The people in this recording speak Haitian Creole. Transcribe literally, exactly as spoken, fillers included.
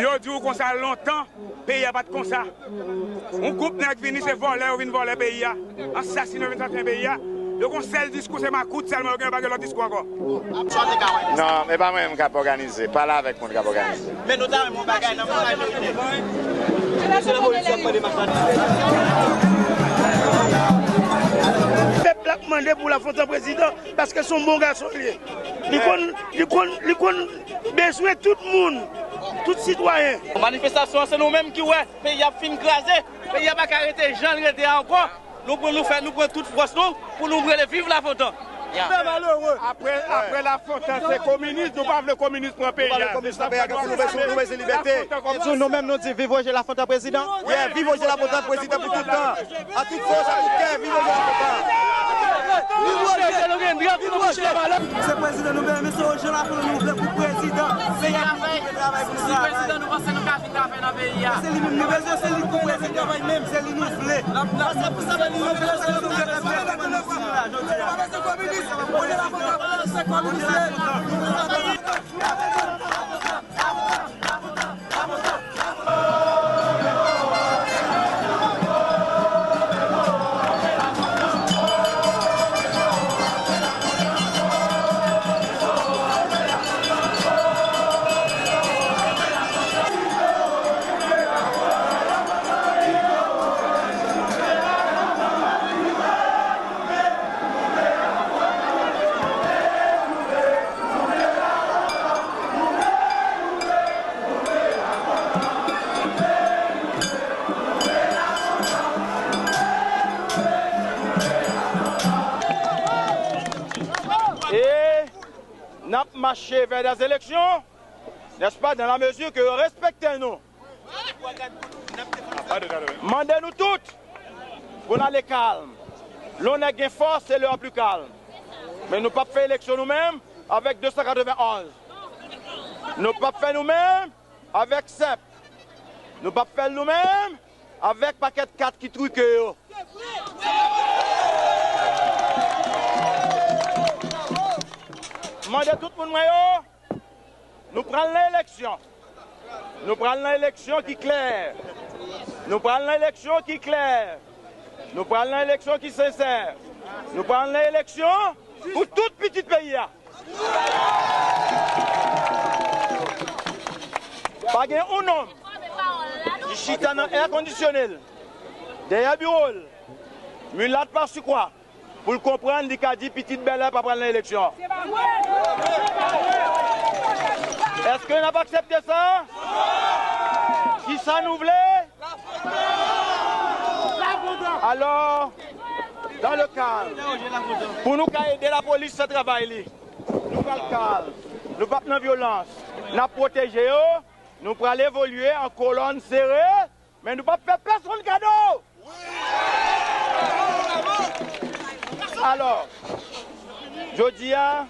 Yo di w konsa lontan, peyi a pa t konsa. Yon gwoup nèg vini, se vòlè, yo vin vòlè peyi a. Ansasen, yo vin ansasen peyi a. Yo gon sèl diskou, se makout sèlman yo gen, yo pa gen lòt diskou ankò. Non, e pa mwen menm k ap òganize. Pale avèk moun k ap òganize. Men nou ta renmen yon bagay nan majorite. Pèp la ap mande pou Lafontan prezidan, paske se yon bon gason li ye. Li konn, li konn, li konn bezwen tout moun, tout sitwayen. Manifestasyon an, se nou menm ki wè peyi a ap fin kraze. Peyi a pa ka rete jan l rete a ankò. Nou pran, nou fè, nou pran tout fòs nou pou nou rele viv Lafontan. Apre, apre Lafontan, se kominis, nou pa vle kominis pran peyi a. Nou pa vle kominis pran peyi a, nou bezwen, nou bezwen libète. Lafontan kòm nou menm, nou di viv Roger Lafontan prezidan. Yeah, viv Roger Lafontan prezidan pou tout tan. A tout fòs, a tout kè, viv Roger Lafontan. Viv Roger, nou gen dra pou nou kouche malè. Se prezidan nou bezwen, men se Roger Lafontan nou vle pou prezidan. Peyi a pou nou travay pou nou travay. Se li menm nou bezwen, se li pou prezidan, se li nou vle. Se li nou vle, se li nou vle. E n ap mache vè dè eleksyon, nèspa, dans la mesure que yo respekte nou. Mande nou tout pou n ale kalm. Lè yon nèg gen fòs, se lè w ap pli kalm. Men nou p ap fè eleksyon nou menm avèk de san katrevenn onz. Nou p ap fè nou menm avèk sèp. Nou p ap fè l nou menm avèk pakèt kat ki twike yo. Mande tout moun mwen yo, nou pral nan eleksyon. Nou pral nan eleksyon ki klè. Nou pral nan eleksyon ki klè. Nou pral nan eleksyon ki sensè. Nou pral nan eleksyon pou tout pitit peyi a. Pa gen yon nonm ki chita nan èkondisyone l, dèyè biwo l, milat pa sikwa, pou l konprann li ka di pitit bèlè pa pral nan eleksyon. Èske n ap aksepte sa? Kisa nou vle? Alò, dans le calme, pou nou ka ede lapolis fè travay li, nou pral kalm, nou p ap nan vyolans, n ap pwoteje yo, nou pral evolye an kolòn sere, men nou p ap fè pèsonn kado. Alò, jodi a,